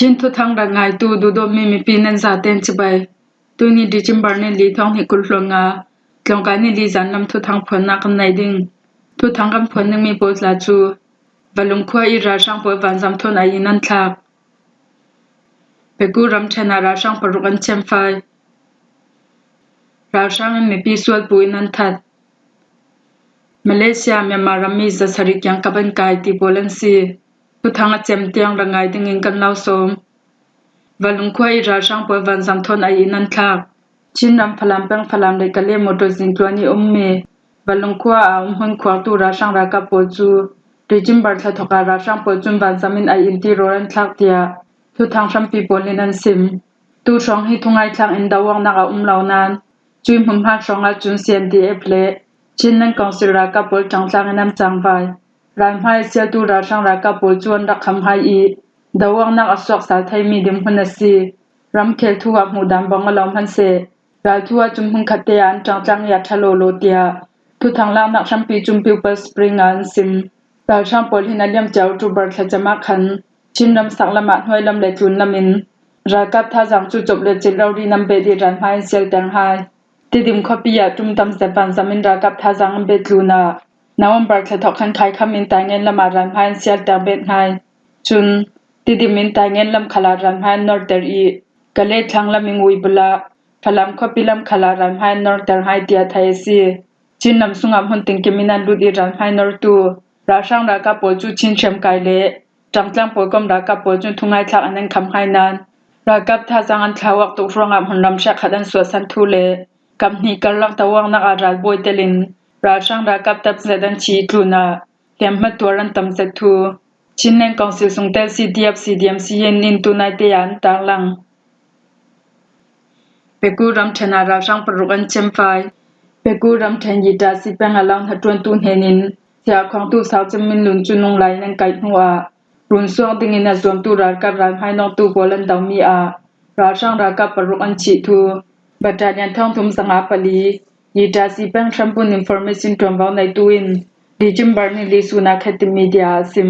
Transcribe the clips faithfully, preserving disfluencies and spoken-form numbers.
Chin thuthang rak ngaitu duhdawtmi mipi nan zaten cibai. Tuni December ni li thawng hnih kul hluan nga, tlawngkai ni li zan lam thuthang phuannak kan nei ding. Thuthang kan phuan dingmi pawl tla cu Valung khua i ralhrang pawl vanzam thawn ai in an thlak. Peku ramṭhen ah ralhrang paruk an chemfai. Ralhrang in mipi sualpu in an that. Malaysia, Myanmar rammi zasari kiangkap an kai ti pawl an si. Thuthang a cem tiang rak ngai dingin kan lo sawm. Valung khua i ralhrang pawl vanzam thawn ai in an thlak. Chin ram Falam peng Falam le Kale motor zin tluan i ummi Valung khua a um hun khuartu ralhrang ralkap pawl cu December thla thawk ah ralhrang pawl cun vanzam in ai in ti rawl an thlak tiah thuthang hrampi pawl in an sim. Tu hrawng hi thungai thlak in doawknak a um lo nain, cui hmunhma hrawng ahcun C N D F le Chin Land Council ralkap pawl ṭangtlang in an cangvai. Ralhmai a sialtu ralhrang ralkap pawl cu an rak kham hai i, doawknak a suak sal theimi dinhmun a si. Ramkhel thu ah hmuh dan bang a lo hman seh, ralthu ahcun hmunkhat te ah an ṭangtlang i a ṭha lawlaw tiah thuthang laknak hrampi cun People's Spring ah an sim. Ralhrang pawl hin a liamcia October thlacam ah khan Chin ram sak lam ah hnuai lam le tlun lam in ralkap thazaang cu cawp le cil rori nan bet i ralhmai an sial teng hai. Tidim khuapi ah ṭum tam zet vanzam in ralkap thazaang an bet tlun ah November thla thawk khan Khaikham in Taingen lam ah ralhmai an sial teng bet hngai. Cun Tidim in Taingen lam khal ah ralhmai an norter i Kale thlang lam in Uibul ah Falam khuapi lam khal ah ralhmai an norter hai tiah theih a si. Chin ram sungah hmun tingkim in an lut i ralhmai nortu ralhrang ralkap pawl cu Chin hriamkai le ṭangtlang pawl kom ralkap pawl cun thungai thlak in an kham hai nain, ralkap thazaang an thlauak tuk ruangah hmunram hrekkhat an suahsan thu le kaphnih karlak doawknak ah ralbawi telin ralhrang ralkap tam zet an thi i tlun ah hliamhma tuar an tam zet thu Chin Land Council sungtel C D F C D M C in in tunaite ah an tarlang. Peku ramṭhen ah ralhrang paruk an chemfai. Peku ramṭhen Yita sipeng a lo hnaṭuantu hnenin siakhongtu Sau Cem Min Lun cu nunglai in an kaih hnu ah runsuak dingin a zuamtu ralkap ralhmai nawktu pawl an domi ah ralhrang ralkap paruk an thih thu Battalion thawngthum zanga pali Yita sipeng hrambun information ṭuanvo neitu in December ni li sun ah Khit Thit Media ah a sim.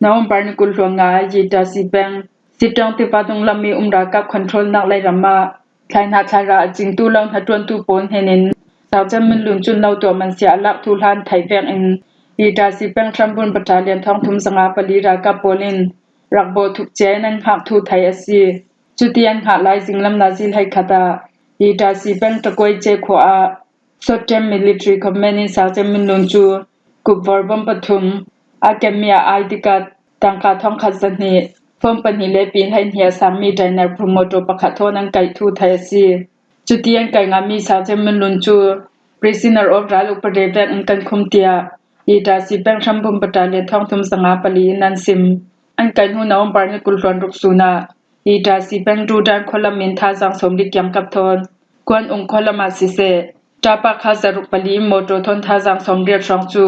November ni kul hluan nga ah Yita sipeng Sittong tiva dunglam i um ralkap controlnak leiram ah thlai hna thlai ra a cingtu lo hnaṭuantu pawl hnenin Sau Cem Min Lun cun lo tuah mansia a lak thu hlan theih vekin Yita sipeng hrambun Battalion thawngthum zanga pali ralkap pawl in rak bawh thuk cia in an hngak thu theih a si. Cuti an hngak lai zinglam nazi hleikhat ah Yita sipeng Takuai ce khua ah Short Term Military Command in Sau Cem Min Lun cu kup vorbom pathum, a kemmi ah I D card, tangka thawngkhat zahnih, phone pahnih le pi hleihnih a sangmi diner promoter pakhat thawn an kaih thu theih a si. Cuti an kaih ngami Sau Cem Min Lun cu prisoner of ral upare vek in kan khum tiah Yita sipeng hrambun Battalion thawngthum zanga pali in an sim. An kaih hnu November ni kul hluan ruk sun ah Yita sipeng Rudan khualam in thazaang sawmli kiangkap thawn Kuan Ung khualam ah siseh, ṭapa kha zaruk pali in motor thawn thazaang sawmriat hrawng cu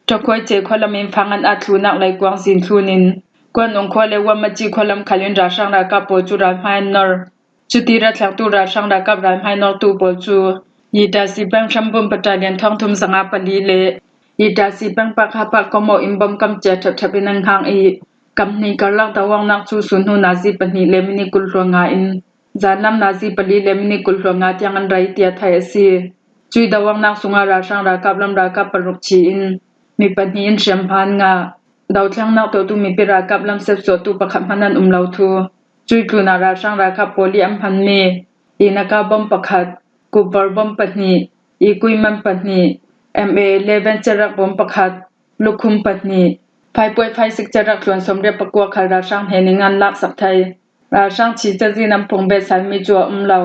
Ṭakhuai ce khualam in Fang an at thlunak lei kuang zin thlun in Kuan Ung khua le Wamaci khualam khal in ralhrang ralkap pawl cu ralhmai an nor. Cuti ra thlengtu ralhrang ralkap ralhmai nortu pawl cu Yita sipeng hrambun Battalion thawngthum zanga pali le Yita sipeng pakha pah komo in bom kam cia ṭhapṭhap in an hngak i, kaphnih karlak doawknak cu sun hnu nazi pahnih le minit kul hluan nga in zanlam nazi pali le minit kul hluan nga tiang an rei tiah theih a si. Cui doawknak sungah ralhrang ralkap lam ralkap paruk thi in mi pahnih in hriamhma an ngah. Dothlengnak tuahtu mipi ralkap lam sepsuahtu pakhat hmanh an um lo thu. Cui tlunah ralhrang ralkap pawl i an hmanmi i naka bom pakhat, kupvar bom pahnih, i kuiman pahnih, M A eleven cerak bom pakhat, lukhum pahnih, five point five six cerak tluan sawmriat pakua khal ralhrang hnenin an laksak thei. Ralhrang thi cazin an phung bet salmi cu a um lo.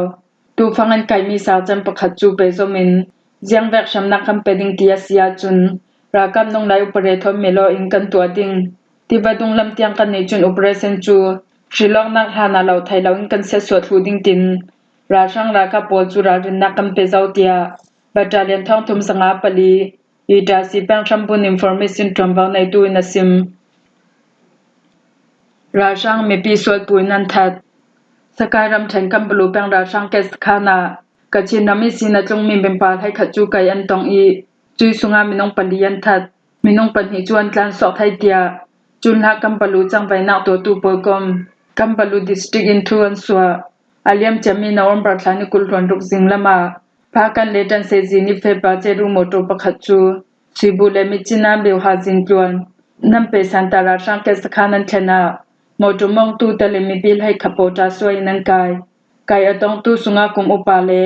Tufang an kaimi salcem pakhat cu pehzom in ziangvek hramnak kan pe ding ti a si ahcun ralkap nung lai upare thawn melaw in kan tuah ding. Tiva dunglam tiang kan nih cun operation cu hrilawknak hlan ah lo thei lo in kan siatsuah thluh ding tin ralhrang ralkap pawl cu ralrinnak kan pe zo, tiah Battalion thawngthum zanga pali Yita sipeng hrambun information ṭuanvo neitu in a sim. Ralhrang mipi sualpu in an that. Sakai ramṭhen Kanpalu peng ralhrang kes khan ah Kachin ram ihsin a tlungmi mipa hleikhat cu kaih an tong i, cui sungah minung pali an that. Minung pahnih cu an tlansuak thei, tiah cun hlah Kanpalu cangvainak tuahtu pawl kom Kambalu District in thu an suah. A liamciami November thla ni kul hluan ruk zing lama phakan le Tanse zini fepa ceru motor pakhat cu Suibu le Michina Bioha zin tluan nan pe Santa ralhrang ke sakhan an thlen ah motor mawngtu tali mipi hleikhat pawta suai in an kai. Kai a tongtu sunga kum upa le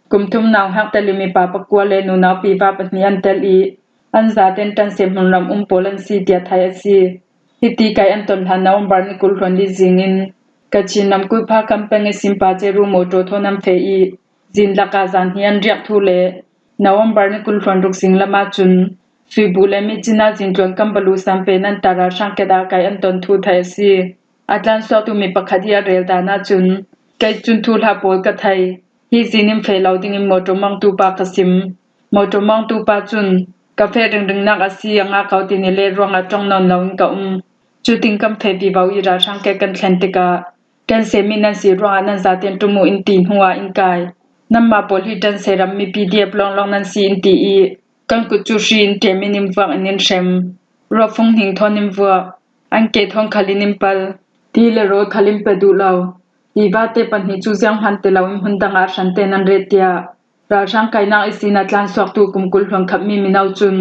kum thum nauhak tali mipa pakua le nunau piva pahnih an tel i an zaten Tanse hmunram um pawl an si tiah thai a si. Hiti kai an ton hlan November ni kul hluan li zingin Kachin ramkulh phakan peng i simpa ceru motor thawn an feh i zin lakah zan hnih an riak thu le November ni kul hluan ruk zing lama cun Suibu le Michina zin tluan Kambalu Sampe nan ta ralhrang ke dah kai an ton thu thai a si. A tlansuaktu mi pakhat hi a rel dan ahcun kei cun thuhla pawl ka thei. Hi zin in feh lo dingin motor mawngtu pa ka sim. Motor mawngtu pa cun ka feh ringringnak a si a ngah ko tini le ruangah ṭong nawn loin ka um. Cutin kan feh vivo i ralhrang ke kan thlen tikah Tanse mi nan si ruangah nan zaten ṭum uh in ti hnuah in kai. Nanmah pawl hi Tanse ram mipi diap lawnglawng nan si in ti i kan kut cu hri in ṭem in in vuak in in hrem. Ruahfung hning thawn in vuak. An ke thawn khal in in pal. Ti le rawl khal in pe duh lo. Tiva te pahnih cu zianghman ti loin hmun dangah hran tein an ret tiah ralhrang kainak ihsin a tlansuaktu kum kul hluan khatmi mino cun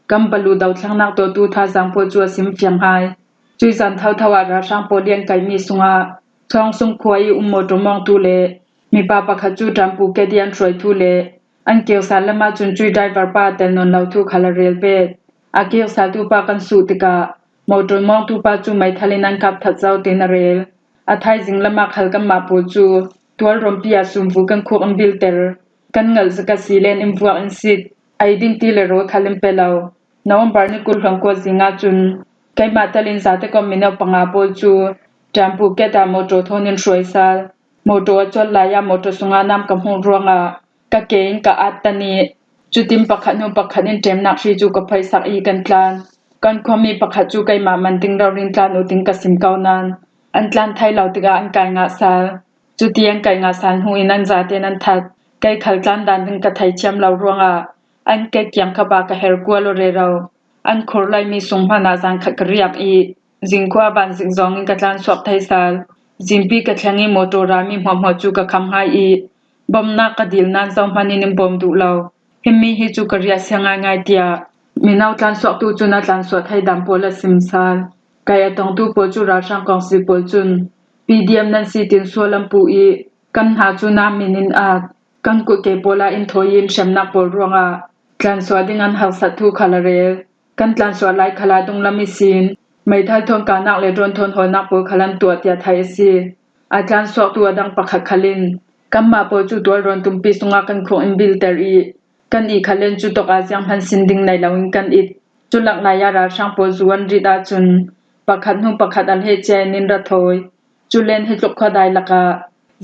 Kambalu dothlennak tuahtu thazaang pawl cu a sim fiang hai. Cuih zan thotho ah ralhrang pawl i an kaihmi sungah Thawngsung khua i um motor mawngtu le mipa pakhat cu Ṭampu ke di an hruai thu le an kir sal lam ahcun cuih driver pa a tel nawn lo thu khal a rel bet. A kir saltu pa kan suh tikah motor mawngtu pa cu meithal in an kap that zo, tiin a rel. A thaizing lam ah khal kanmah pawl cu tualrawnpi ah sumvu kan khuk in bilter. Kan ngalh zik a si len in vuak in sit. Ei ding ti le rawl khal in pe lo. November ni kul hluan kua zing ahcun keimah telin zate kom mino panga pawl cu Ṭampu ke ta motor thawn in hruai sal. Motor a cuat lai ah motor sungah nam ka hmuh ruangah ka ke in ka at tan i cutin pakhat hnu pakhat in ṭemnak hri cu ka phoihsak i kan tlan. Kan khuami pakhat cu keimah man ding rori in tlan uh ding ka sim ko nain an tlan thei lo tikah an kai ngah sal. Cuti an kai ngah sal hnu in an zaten an that. Kei khal tlan dan ding ka theithiam lo ruangah an ke kiangkap ah ka her kual aw rero. An khur laimi sung hmanh ah zan khat ka riak i zingkhua van zik zong in ka tlansuak thei sal. Zingpi ka thleng i motor ralmi hmuahhmuah cu ka kham hai i bawmhnak ka dil nain zohhmanh in in bawm duh lo. Himi hi cu ka riahsia ngaingai, tiah mino tlansuaktu cun a tlansuah thei dan pawl a sim sal. Kai a tongtu pawl cu ralhrang kawngsil pawl cun P D M nan si tin sual an puh i kan hna cu nam in in at. Kan kut ke pawl ah in thawi i in hremnak pawl ruangah tlansuah ding an harsat thu khal a rel. Kan tlansuah lai khal ah dunglam ihsin meithal thawn kahnak le ṭuan thawn hawinak pawl khal an tuah, tiah thai a si. A tlansuaktu a dang pakhat khal in kanmah pawl cu tualrawn tumpi sungah kan khuk in bilter i kan ihkhalen cu tawk ah zianghman sin ding nei loin kan it. Cu laklai ah ralhrang pawl zu an rit ahcun pakhat hnu pakhat a hlehcia in in ra thawi. Cu len hi tluk khuadai lakah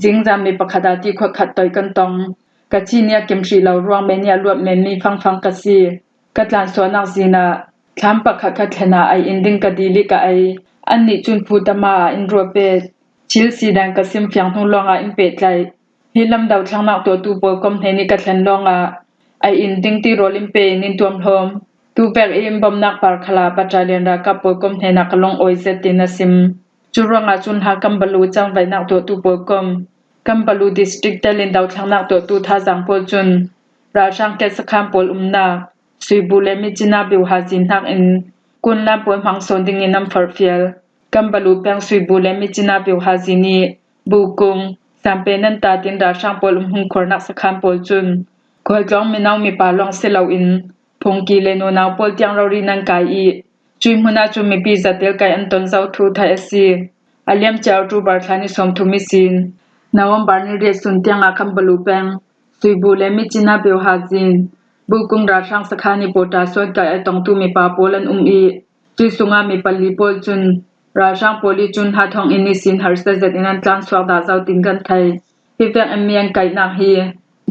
zingzan mi pakhat ah ti khuat khat toih kan tong. Ka cih nih a kim hrih lo ruang me nih a luat menmi fangfang ka si. Ka tlansuahnak zin ah thlam pakhat kha thlen ah ei in ding ka dil i ka ei. Annih cun phu tama ah in ruat pet. Thil si dan ka sim fiang hnu lawngah in pehtlaih. Hi lam dothlennak tuahtu pawl kom hnen i ka thlen lawngah ei in ding ti rawl in pe in in tuamhlawm. Tuvek i in bawmhnak par khal ah battalion ralkap pawl kom hnenah ka lung awi zet, tiin a sim. Cu ruangah cun hla kan balu cangvaihnak tuahtu pawl kom, kan balu district telin dothlennak tuahtu thazaang pawl cun ralhrang ke sakhan pawl umnak Suibu le Micina Bioha zin hnakin Kunlan pawl hmang sawn dingin an forhfial. Kan balu peng Suibu le Micina Bioha zin i Bukung, Sampe nan ta tin ralhrang pawl um hmun khuarnak sakhan pawl cun khualtlawng mino mipa lawng si loin phungki le nunau pawl tiang rori nan kai i cuih hmun ah cun mipi zatel kai an ton zo thu thai a si. A liamcia October thla ni sawmthum ihsin November ni riat sun tiangah kan balu peng Suibu le Micina Bioha zin Bukung ralhrang sakhan i pawta suan kai a tongtu mipa pawl an um i cuih sungah mi pali pawl cun ralhrang pawl i cun hathawng in ihsin harsa zet in an tlansuak dah zo tin kan thei. Hi vek in mi an kaihnak hi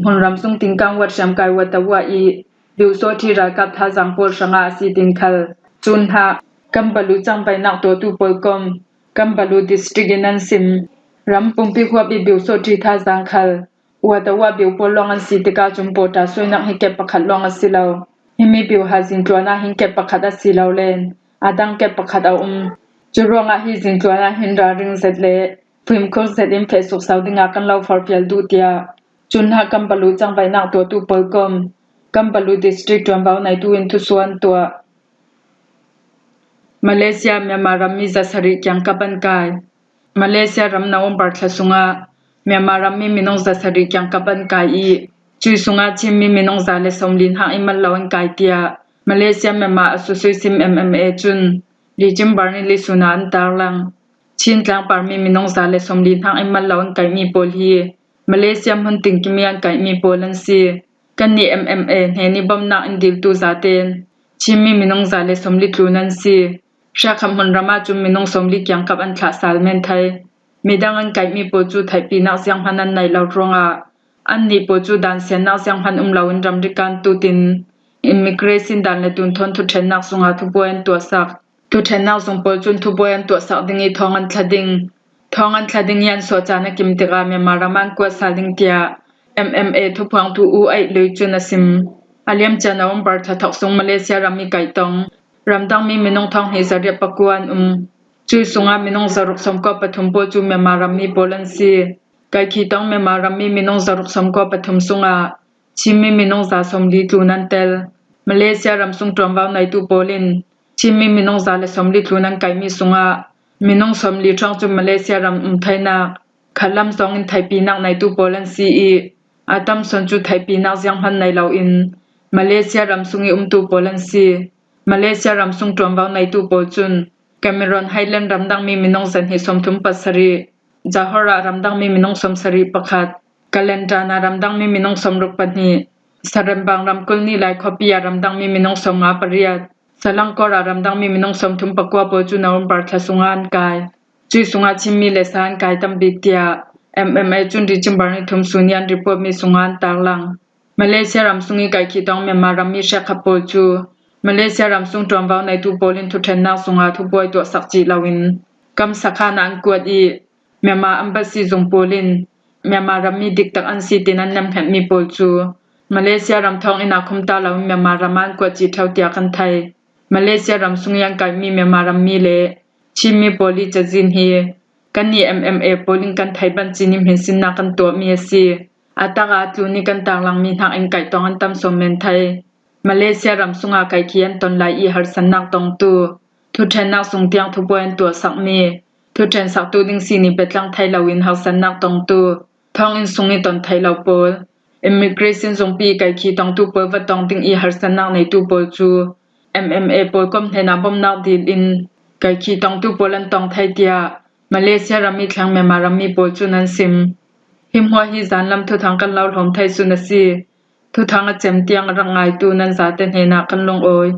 hmunram sung tinkan uat hriamkai uat a uah i Biusawṭhi ralkap thazaang pawl hrangah a si tin khal cun hlah. Kan balu cangvaihnak tuahtu pawl kom kan balu district in an sim. Ram pumpi huap i Biusawṭhi thazaang khal uat a uah bio pawl lawng an si tikah cun pawta suainak hi kep pakhat lawng a si lo. Himi Bioha zin tluan ah hin kep pakhat a si lo len a dang kep pakhat a um. Cu ruangah hi zingtluan ah hin ralring zet le fimkhur zet in feh suksau dingah kan lo forpial duh, tiah Cunha kan balu cangvaihnak tuahtu pawl kom kan balu district ṭuanvo neitu in thusuah an tuah. Malaysia Myanmar rammi zasarih kiangkap an kai. Malaysia ram November thla sungah Myanmar rammi minung zasarih kiangkap an kai i, cui sungah Chinmi minung za le sawmli hnak i mal lo an kai, tiah Malaysia Myanmar Association M M A cun December ni li sun ah an tarlang. Chin tlangparmi minung za le sawmli hnak i mal lo an kaihmi pawl hi Malaysia hmun tingkimi an kaihmi pawl an si. Kannih M M A hnen i bawmhnak in diltu zaten Chinmi minung za le sawmli tlun an si. Hriakhat hmun ram ahcun minung sawmli kiangkap an thlah sal men thei. Midang an kaihmi pawl cu theihpinak zianghman an neih lo ruangah annih pawl cu dansiannak zianghman um loin ramri kan tutin immigration dan le tunthawn thuṭhennak sungah thubuai an tuahsak. Thuṭhennak zung pawl cun thubuai an tuahsak ding i thawng an thla ding. Thawng an thla ding i an suah caan a kim tikah Myanmar ram an kuat sal ding, tiah M M A thuphuangtu U Aih Lui cun a sim. A liamcia November thla thawk sung Malaysia ram i kaihtong ramdangmi minung thawng hnih zariat pakua an um. Cui sungah minung zaruk sawmkua pathum pawl cu Myanmar rammi pawl an si. Kaikhi tawng Myanmar rammi minung zaruk sawmkua pathum sungah Chinmi minung za sawmli tlun an tel. Malaysia ram sung ṭuanvo neitu pawl in Chinmi minung za le sawmli tlun an kaihmi sungah minung sawmli ṭhawng cu Malaysia ram um theinak khatlam zongin theihpinak neitu pawl an si i, a tam sawn cu theihpinak zianghman nei loin Malaysia ram sung i umtu pawl an si. Malaysia ram sung ṭuanvo neitu pawl cun Cameron Highland ramdangmi minung zahnih sawmthum pasarih, Johor ah ramdangmi minung sawmsarih pakhat, Kelantan ah ramdangmi minung sawmruk pahnih, Sarembang ramkulh nih Laikhawpi ah ramdangmi minung sawmnga pariat, Selangor ah ramdangmi minung sawmthum pakua pawl cu November thla sungah an kai. Cui sungah Chinmi le sa an kai tam bik, tiah M M A cun December ni thum sun i an reportmi sungah an tarlang. Malaysia ram sung i kaikhi tawng Myanmar rammi hriakhat pawl cu Malaysia ram sung ṭuanvo neitu pawl in thuṭhennak sungah thubuai tuahsak cih loin kam sakhan ah an kuat i, Myanmar embassy zung pawl in Myanmar rammi diktak an si tin an nemhngetmi pawl cu Malaysia ram thawnginn ah khumta loin Myanmar ram ah an kuat cih ṭheo tiah kan thei. Malaysia ram sung i an kaihmi Myanmar rammi le Chinmi pawl i cazin hi kannih M M A pawl in kan theih banci nih hminsinnak kan tuahmi a si. A tak ah a tlun i kan tarlangmi hnak in kaihtong an tam sawn men thei. Malaysia ram sungah kaikhi an ton lai i harsatnak tongtu, thuṭhennak sung tiang thubuai an tuahsakmi, thuṭhen saktu ding sining biatlang thei loin harsatnak tongtu, thawnginn sung i ton thei lo pawl, immigration zungpi i kaikhi tongtu pawl va tong ding i harsatnak neitu pawl cu M M A pawl kom hnenah bawmhnak dil in kaikhi tongtu pawl an tong thei, tiah Malaysia ram i thleng Myanmar rammi pawl cun an sim. Hi hmuah hi zanlam thuthang kan lo hlawm thei sun a si. Thuthang a cem tiang a rak ngaitu nan zate hnenah kan lungawi.